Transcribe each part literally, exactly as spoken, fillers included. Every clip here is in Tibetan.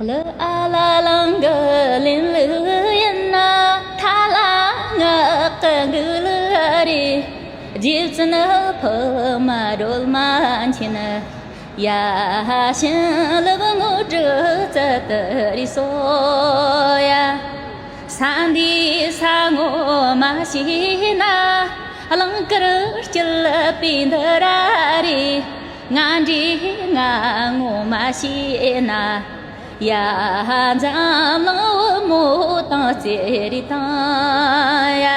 ལ་ཨ་ལ་ལང་གི་ལིན་ལུ་ཡིན་ན། ཐ་ལ་ངག་གི་འགུ་ལུ་རེ། རྗེ་བཙུན་ཕུ་མ་སྒྲོལ་མ་མཁྱེན། ཡ་ཤིན་ལུ་བུ་ངུ་དྲུག་ཙ་ཏི་རི་སོ་ཡ། ས་འདི་ས་ངོ་མ་ཤེས་ན། གླིང་དཀར་སྐྱིད་པའི་འདི་ར་རེད། ང་འདྲེ་ང་ངོ་མ་ཤེས་ན། ཡ་འཛམ་གླིང་བུ་མོ་དང་རྩེ་རེ་དང་ཡ།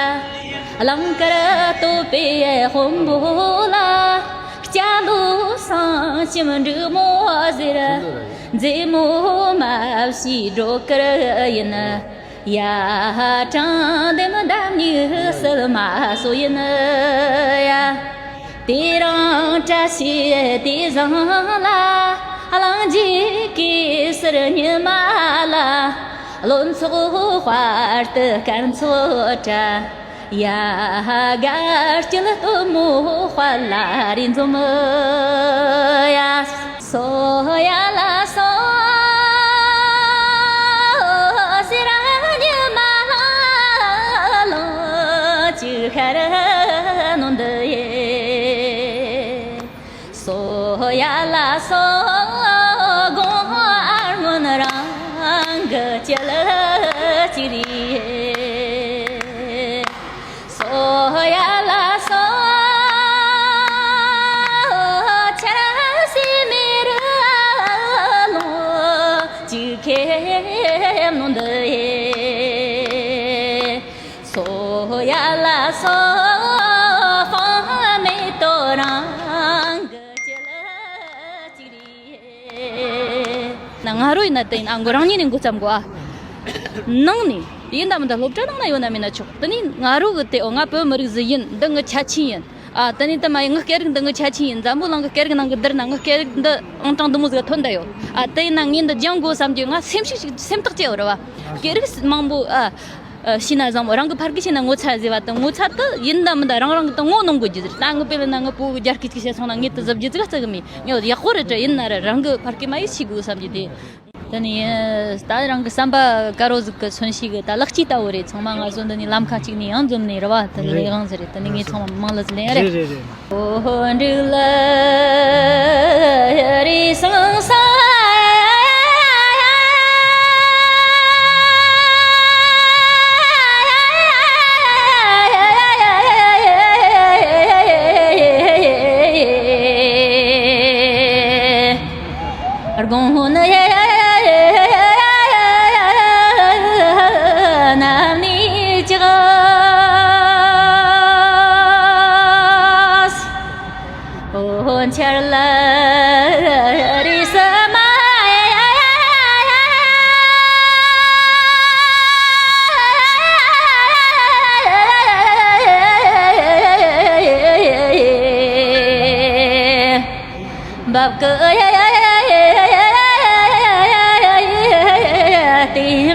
གླིང་དཀར་སྟོད་པའི་དཔོན་པོ་ལ། སྐྱ་ལོ་སྲང་ཞིམ་འབྲུག་མོ་ཟེར། མཛེས་མོ་མ་བྱས་སྒྲོ་དཀར་ཡིན། ཡ་དྲང་བདེན་འདམ་ཉི་སིལ་མ་སོ་ཡིན་ཡ། དེ་རིང་བཀྲ་ཤིས་དེ་བཟང་ལ། གླིང་རྗེ་གེ་སར་ཉི་མ་ལ། བློན་ཚོགས་དཔལ་དུ་སྐར་ཚོགས་བཀྲ། ཡ་དགའ་སྐྱིད་སྟོན་མོ་དཔལ་ལ་རེ་འཛོམས་ཡ། སོ་ཡ་ལ་སོ་ཟེར་ཉི་མ་ལོ་ཅིག་ཤར་ནོ་འདི་ཡེ། སོ་ཡ་ལ་སོ་དགོང་ཨ་སྔོན་རང་གི་སྐྱིད་ཅིག་རེད། སོ་ཡ་ལ་སོ་ཆར་སི་མེ་རུ་ལོ་ཅིག་ཁེམ་ནོ་འདི་ཡེ། སོ་ཡ་ལ་སོ་ཧོ་མེ་ཏོ་རང་གི་ཅི་ལ་ཅི་རེད། ན་ང་རོ་ཡིན་ན་དེ་ཡིན་ཨ་མགོ་རང་ཉིད་ནས་མགོ་བརྩམ་དགོ་ཨ། ནང་ནས་ཡིན་ད་མིན་ད་སློབ་གྲྭ་ནང་ན་ཡོད་ན་མིན་ན་ཆོག་དེ་ནས་ང་རོ་གི་དེ་འོ་ང་བོད་མི་རིགས་ཟིག་ཡིན། འདི་ངི་ཁྱད་ཆོས་ཡིན། ཨ་དེ་ནས་དེ་མ་ཡིན་ངི་སྐད་རིགས་འདི་ངི་ཁྱད་ཆོས་ཡིན། འཛམ་བུ་གླིང་གི་སྐད་རིགས་ནང་གི་བསྡུར་ན་ངི་སྐད་རིགས་འདི་ཨང་གྲངས་འདི་མོ་ཟིག་ཐོན་ད་ཡོད། ཨ་དེ་ཡིན་ན་ངས་འདི་སྦྱང་དགོས་བསམ་རྒྱུ་ང་སེམས་ཤུགས་ཤིག་སེམས་ཐག་བཅད་ཡོད་རེད་བ། སྐད་རིགས་མང་པོ་ཨ། ཨ། ཤེས་ན་བཟང་མོ། རང་གི་ཕ་སྐད་ཤེས་ན་ངོ་ཚ་ཟེར་བ་དང་། ངོ་ཚ་དེ་ཡིན་ད་མིན་ད་རང་རང་གི་དེ་ངོ་གནོང་དགོས་རྒྱུ་ཟེར། ད་ངི་དཔེ་ལ་ན་ངི་བུ་གི་རྒྱ་སྐད་ཅིག་བཤད་སོང་ན་ངས་དེ་གཟབ་རྒྱུ་ཅིག་ལ་བརྩི་གི་མེད། ངས་ཡག་པོ་རེད་དྲ་ཡིན་ན་ར་རང་གི་ཕ་སྐད་མ་ཡིས་ཤེས་དགོས་བསམ་རྒྱུ་དེ། དེ་ནས་ད་རང་གི་བསམ་པ་དཀར་པོ་ཟིག་གི་མཚོན་བྱེད་གི་ད་ལག་སྐྱེས་ལྟ་བུ་རེད། ཚང་མ་ང་ཚོ་འདི་ནས་ལམ་ཁ་གཅིག་ནས་ཡང་འཛོམས་ནས་རེད་བ། དེ་ལས་དབང་ཟེར་རེད། དེ་ནས་ངས་ཚང་མ་མང་ལ་ཟིག་ལེན་རེད། རེད་རེད་རེད། འོ་འབྲུག་ལ་རེ་སང་ས། དགོང་ནི་ནམ་ནི་ཅིག་འོ་འཆར་ལ་རེ་ས་མ། བབ་ཀི་སྟེང་